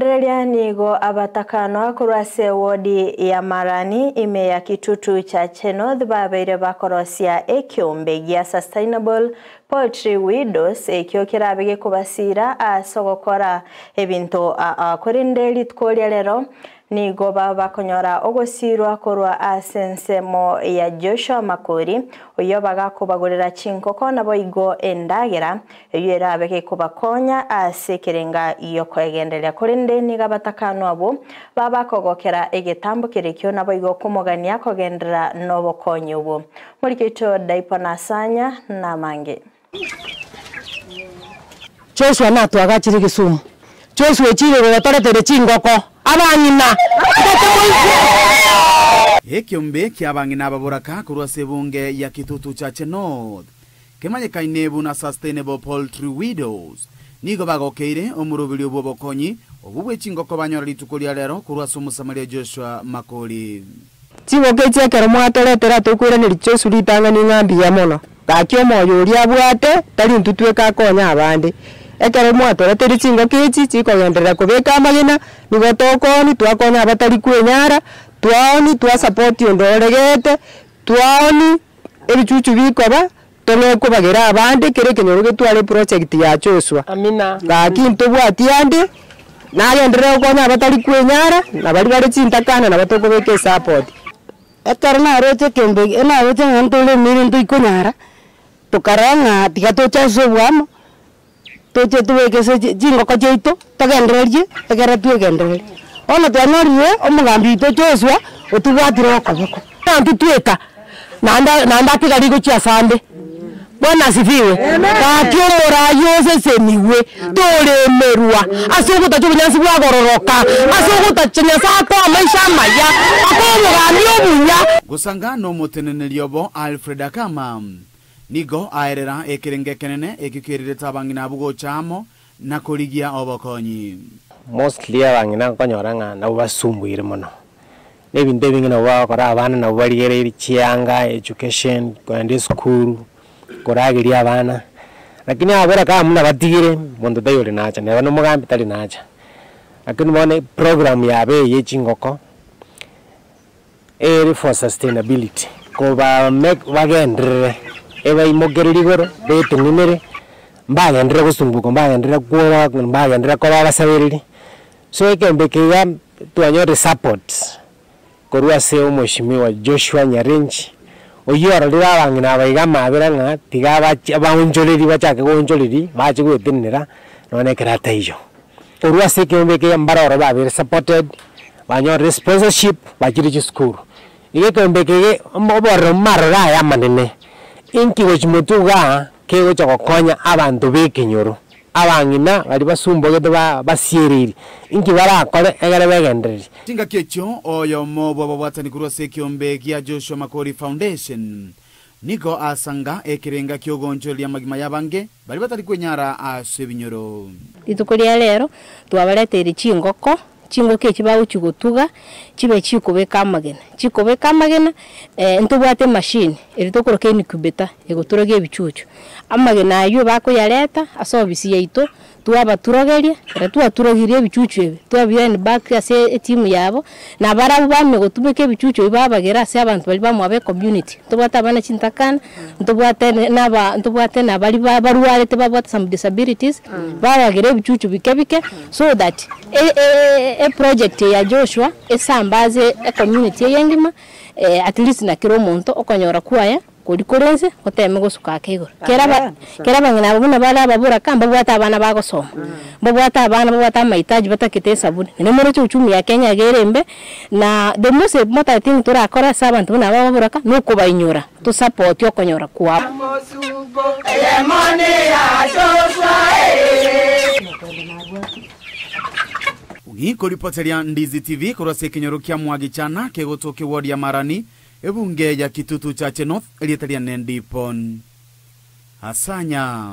Kogendereria nigo abatakano korwa ase ewodi ya Marani ime ya Kitutu Chache North babeire bakorosia ekiombe gia Sustainable Poultry Widows ekio kerabe gekobasira ase ogokora ebinto aa korende rituko ria rero nigo baba bakonyora ogosirwa korwa ase ensemo ya Joshua Makori oyo bagakobagorera chinkoko nabo igo endagera eyo erabe gekobakonya ase ekerenga yokoegendereria korende nigo abatakano abwo babakogokera egetambo kerekio nabo igo komogania kogenderera nobokonyi obwo morikeito Daipo Nasanya namange. Joshua natwagachire Kisumu. Joshua echire igoro toretere chingoko abang'ina Ekiombe kia abang'ina ababoraka korwa ase ebunge ya Kitutu Chache North kemanyekaine buna Sustainable Poultry Widows nigo bagokeire omoroberi bwa obokonyi obwo bwe chingoko banyora rituko ria rero korwa ase omosamaria Joshua Makori. Chingoko echi ekero mwatoretera tokoiraneria Joshua ritang'ani ng'a mbuya mono. Gaki omoyo oria abwate tari intwe tweka akonya abande. Ekero mwatoreteire chingoko echi chikogenderera kobeka amagena nigo tokoni twakonya abatari kwenyara twaoni twasupport onde oregete twaoni ebichuchu bikoba tong'ekobagera abande kere ekenyoro getware eproject ya Joshua. Gaki ntobwati ande nagenderera gokonya abatari kwenyara na baria bare chintakana nabo tokobeka esupport. Ekero naroche ekiombe naroche ng'a ntoremire ntoikonyara, tokarora ng'a tiga toche ase obwamo, toche tobeke ase chingoko chiaito, togendererie, ekere twegendererie. Bono twanyorire omogambi oito Joshua, otobwatire okoboko. Intwe tweka naende naende atigari gochia ase ande. Bwana asifiwe. Gaki omorai oseseniwe toremerwa ase ogotacha obonyansi bwagororoka ase ogotacha Nyasaye akoa amaisha amaya akoa obogambi obuya. Gosanga nomoteneneri obo Alfred Akama nigo aerera ekerenge ekenene ekio kierirete abang'ina abwo gocha amo na korigia obokonyi. Mostly abang'ina nkonyora ng'a nabo basumbuire mono, na ebinto ebinge nabo bagokora abana nabo barigereiri chianga, education, kogenda esukuru, korageria abana, lakini abora kama buna batigire, monto taiyo ore nacha, neba na omogambi tari nacha. Lakini bono eprogram yabo eye ya chingoko, ere for sustainability, koba make bagenderere, ebaimokereri igoro, betenenere, mbagenderere gosunguka, mbagenderere kwoba, mbagenderere koba abasabereri. So ekembe eke iga twanyorire support korwa ase omweshimiwa Joshua Nyarenchi, oywo ororire abang'ina aba iga amabera ng'a tiga abache baonchoreri bachake goonchoreri bache goetenenera nonye ekero ataiyo. Korwa ase ekeombe eke iga mbare oro babere supported, banyorire sponsorship bachire chisukuru. Iga ekeombe eke iga obororo maroro aya amanene, inki gochia motwe igaa kegocha gokonya abanto ba ekenyoro, abang'ina baria basumbogete ba basiereiri, inki barakore egere begendererie. Chingaki echio oyomo bw'ababwatani korwa ase ekiombe gia Joshua Makori Foundation nigo asanga ekerenga kiogoonchoreria amagima y'abange baria batari kwenyara ase ebinyoro. Rituko ria rero twabareteire chingoko, chingoko echi bagochi gotuga chibe chikobeka amagena, chikobeka amagena ntobwate emachine eri tokoroka incubator egoturagia ebichuchu. Amagena aywo bakoyareta ase ofisi yaito twabaturogeria, ekero twaturogirie ebichuchu ebi twabiirani back ase etimu yabo, na barabwo bamanya gotumeka ebichuchu ebi babagera ase abanto baria bamwabo ecommunity. Ntobwate abana chintakana, ntobwate na aba ntobwate na baria ba barwarete babwate some disabilities, babagera ebichuchu bike bike so that eproject eye ya Joshua esambaze ecommunity eye engima at least na kera omonto okonyora kwaya kori kore nse goteme gosuka ake igoro. Kera ba kera abang'ina aba buna bare ababoraka mbabwate abana bagosoma, mbabwate abana babwate amahitaji batakete esabuni, naende moroche uchumi ya Kenya iga ere embe, na the most important thing torakore ase abanto buna aba ababoraka na okobainyora tosupport okonyora kwabo. Gikoripoteria Ndizi TV korwa ase ekenyoro kia Mwagichana kegotoka eward ya Marani ebunge ya Kitutu Chache North erieta riane Ndipon Asanya.